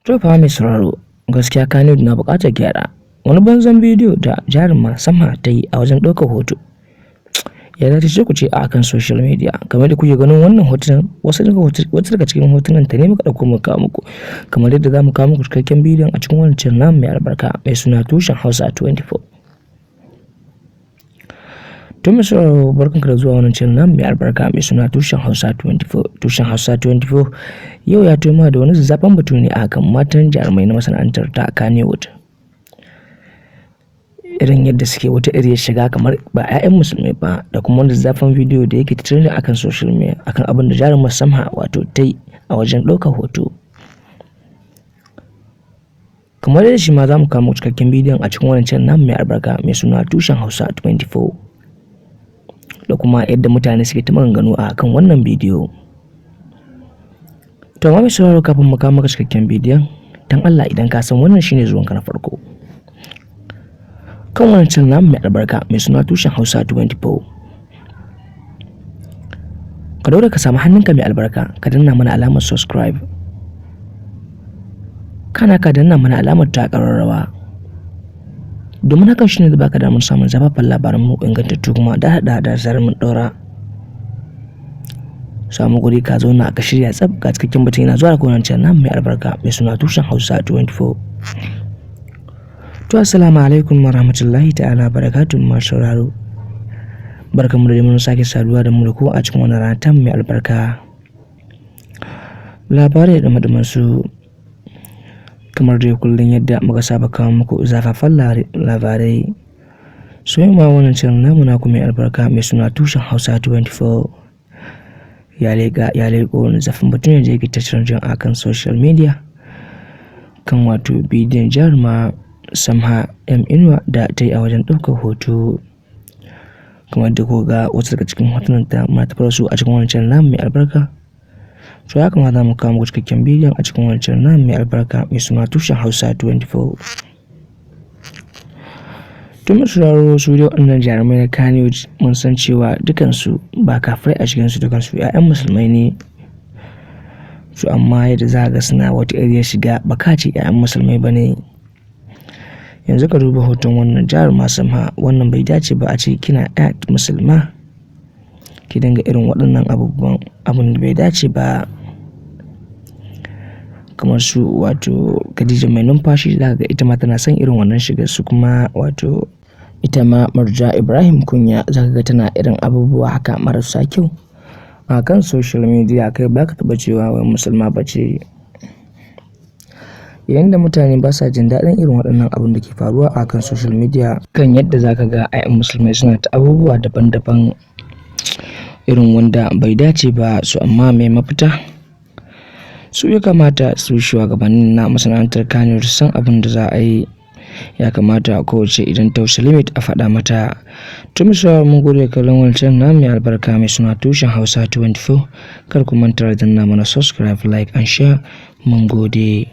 To fa mai sauraro, gaskiya Kannywood na buƙatar gyara. Wani banzan bidiyo da jaruma Samha ta yi a wajen ɗaukar hoto ya dace ce ku ce a kan social media. Kamar da kuke ganin wannan hotunan, wasu daga cikin hotunan ta ne muka ɗauko muka kawo muku, kamar yadda za mu kawo muku cikakken bidiyon a cikin wannan channel namu mai albarka mai suna Tushen Hausa 24. To mai sauraro, barkanka da zuwa wannan channel namu mai albarka mai suna Tushen Hausa 24. Tushen Hausa 24 yau ya taho da wani zazzafan batu ne a kan matan jarumai na masana'antar ta Kannywood. Irin yadda suke wata iriyar shiga kamar ba 'ya'yan musulmai ba, da kuma wani zazzafan bidiyo da yake trending akan social media akan abin da jarumar Samha wato ta yi a wajen ɗaukar hoto. Kamar yadda shi ma za mu kawo muku cikakken bidiyon a cikin wannan channel namu mai albarka mai suna Tushen Hausa 24, da kuma yadda mutane suke ta maganganu a kan wannan bidiyo. To amma mai sauraro, kafin mu kawo maka cikakken bidiyon, dan Allah idan ka san wannan shine zuwanka na farko kan wannan channel namu mai albarka mai suna Tushen Hausa 24, ka daure ka samu hannunka mai albarka ka danna mana alamar subscribe, kana ka danna mana alamar ta ƙararrawa, domin hakan shine da baka damar samun zafafan labaran mu ingantattu kuma da hada da zarar mun ɗora. Samu guri ka zauna ka shirya tsaf, ga cikakken batun yana zuwa da wannan channel mai albarka mai suna Tushen Hausa 24. To assalamu alaikum warahmatullahi ta'ala barakatuhu. Masu sauraro, barkanmu da mun sake saduwa da mu da ku a cikin wannan rana ta mai albarka. Labarai da dumadumin su, kamar dai kullum yadda muka saba kawo muku zafafan labarai. So ma wannan channel namu naku mai albarka mai suna Tushen Hausa 24 ya leƙa ya leƙo wani zafin batun da yake ta trending a kan social media kan wato bidiyon jaruma Samha M Inuwa da ta yi a wajen ɗaukar hoto. Kamar da kuka ga wasu daga cikin hotunan ta, muna tafar su a cikin wannan channel namu mai albarka. To ya kamata mu kawo muku cikakken bidiyon a cikin wannan channel namu mai albarka mai suna Tushen Hausa 24. To mai sauraro, su dai waɗannan jarumai na Kannywood mun san cewa dukansu ba kafirai a cikinsu, dukansu 'ya'yan musulmai ne. To amma yadda za ga suna wata iriyar shiga, ba ka ce 'ya'yan musulmai ba ne. Yanzu ka duba hoton wannan jaruma Samha, wannan bai dace ba a ce kina 'ya musulma ki dinga irin waɗannan abubuwan, abun da bai dace ba. Kamar su wato Khadija Mai Numfashi, za ka ga ita ma tana son irin wannan shigar su, kuma wato ita ma Murja Ibrahim Kunya, za ka ga tana irin abubuwa haka marasa kyau a kan social media, kai ba ka taɓa cewa wai musulma ba ce. Yayin da mutane ba sa jin daɗin irin waɗannan abun da ke faruwa a kan social media, kan yadda za ka ga 'ya'yan musulmai suna ta abubuwa daban-daban irin wanda bai dace ba su. Amma mai mafita? Su ya kamata su shugabannin na masana'antar Kannywood su san abin da za a yi. Ya kamata kowacce idan ta wuce limit a faɗa mata. To mai sauraro, mun gode kallon wancan na mai albarka mai suna Tushen Hausa 24. Kar ku manta da danna mana subscribe, like and share. Mun gode.